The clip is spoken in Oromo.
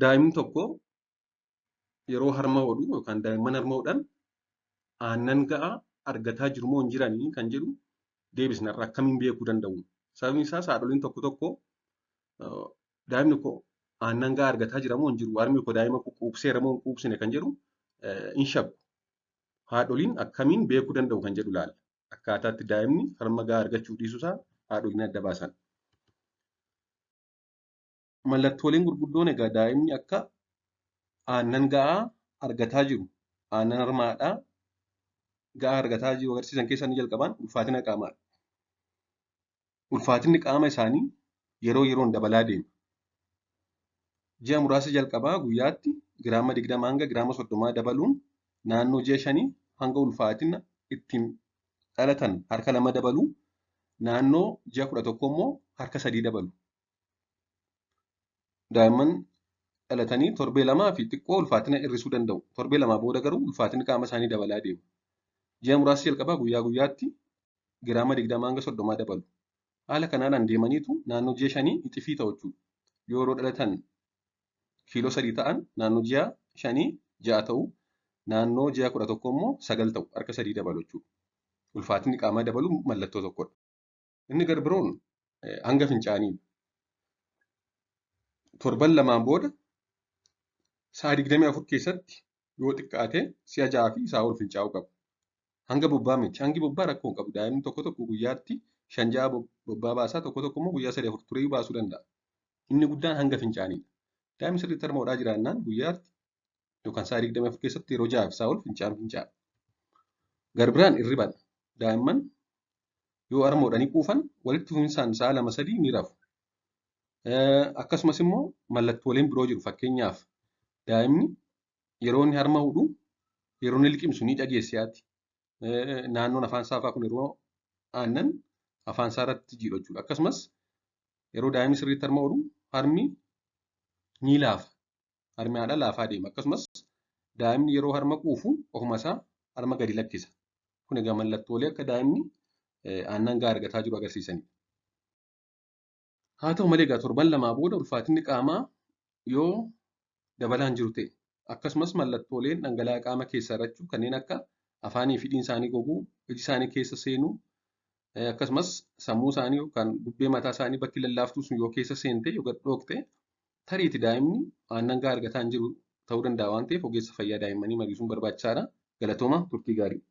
Daa'imni tokko yeroo harma hodhu yookaan daa'imman harma hodhan aannan ga'aa argataa jiru moo hin jiranii kan jedhu deebisnarra akkamiin beekuu danda'u? Sababni isaas haadholiin tokko tokko daa'imni koo aannan ga'aa argataa jira moo hin jiru? Harmi koo daa'ima koo quubseera moo hin quubsine kan jedhu hin shakku. Haadholiin akkamiin beekuu danda'u kan jedhu ilaalla. Akkaataatti daa'imni harma ga'aa argachuu dhiisuusaa haadholiin adda baasan. Mallattooleen gurguddoon egaa daa'imni akka aannan ga'aa argataa jiru, aannan harmaadhaa ga'aa argataa jiru agarsiisan keessaa inni jalqabaan ulfaatina qaamaadha. Ulfaatinni qaama isaanii yeroo yeroon dabalaa deema. Ji'a muraasa jalqabaa guyyaatti giraama 20 hanga giraama 30 dabaluun naannoo ji'a 5 hanga ulfaatina ittiin dhalatan harka 2 dabalu, naannoo ji'a 11 immoo harka 3 dabalu. Daa'imman dhalatanii torbee 2 fi xiqqoo ulfaatina hir'isuu danda'u. Torbee 2 booda garuu ulfaatinni qaama isaanii dabalaa deema. Ji'a muraasa jalqabaa guyyaa guyyaatti giraama 20 hanga 30 dabalu. Haala kanaan deemaniitu naannoo ji'a 5 ixifii ta'u jechuudha. Yoo yeroo dhalatan kiiloo 3 ta'an naannoo ji'a 5 6 ta'u, naannoo ji'a 11 immoo 9 ta'u, harka 3 dabalu jechuudha. Ulfaatinni qaamaa dabalu mallattoo tokkodha. Inni gara biroon hanga fincaanii. Torban 2 booda sa'a 24 keessatti yoo xiqqaate si'a 6 fi isaa ol fincaa'uu qabu. Hanga bobbaa miti. Hangi bobbaa rakkoo hin qabu. Daa'imni tokko tokko guyyaatti 5 6 bobbaa baasaa, tokko tokko immoo guyyaa 3 4 turee baasuu danda'a. Inni guddaan hanga fincaaniidha. Daa'imni sirriitti harma hodhaa jiraannaan guyyaatti yookaan sa'a 24 keessatti yeroo 6 fi isaa ol fincaan fincaa'a. Gara biraan hirribadha. Daa'imman yoo harma hodhanii quufan walitti fufinsaan sa'a 2 3 ni rafu. Akkasumas immoo mallattooleen biroo jiru. Fakkeenyaaf daa'imni yeroo inni harma hodhu yeroo inni liqimsu ni dhageessi haati. Naannoon afaan isaa fa'aa kun yeroo aannan afaan isaa irratti jiidhu jechuudha. Akkasumas yeroo daa'imni sirriitti harma hodhu harmi ni laafa. Harmi haadhaa laafaa deema. Akkasumas daa'imni yeroo harma quufu ofuma isaa harma gadi lakkisa. Kun egaa mallattoolee akka daa'imni aannan ga'aa argataa jiru agarsiisanidha. Haa ta'u malee egaa torban 2 booda ulfaatinni qaamaa yoo dabalaan jiru ta'e akkasumas mallattooleen dhangala'aa qaama keessaa irrachuu kanneen akka afaanii fi hidhiin isaanii goguu, iji isaanii keessa seenuu, akkasumas sammuu isaanii yookaan bubbee mataa isaanii bakki lallaaftuu sun yoo keessa seente yoo gad dhookte tariitii daa'imni aannan ga'aa argataa hin jiru ta'uu danda'a waan ta'eef ogeessa fayyaa daa'immanii mariisuun barbaachisaadha. Galatooma, turtii gaarii.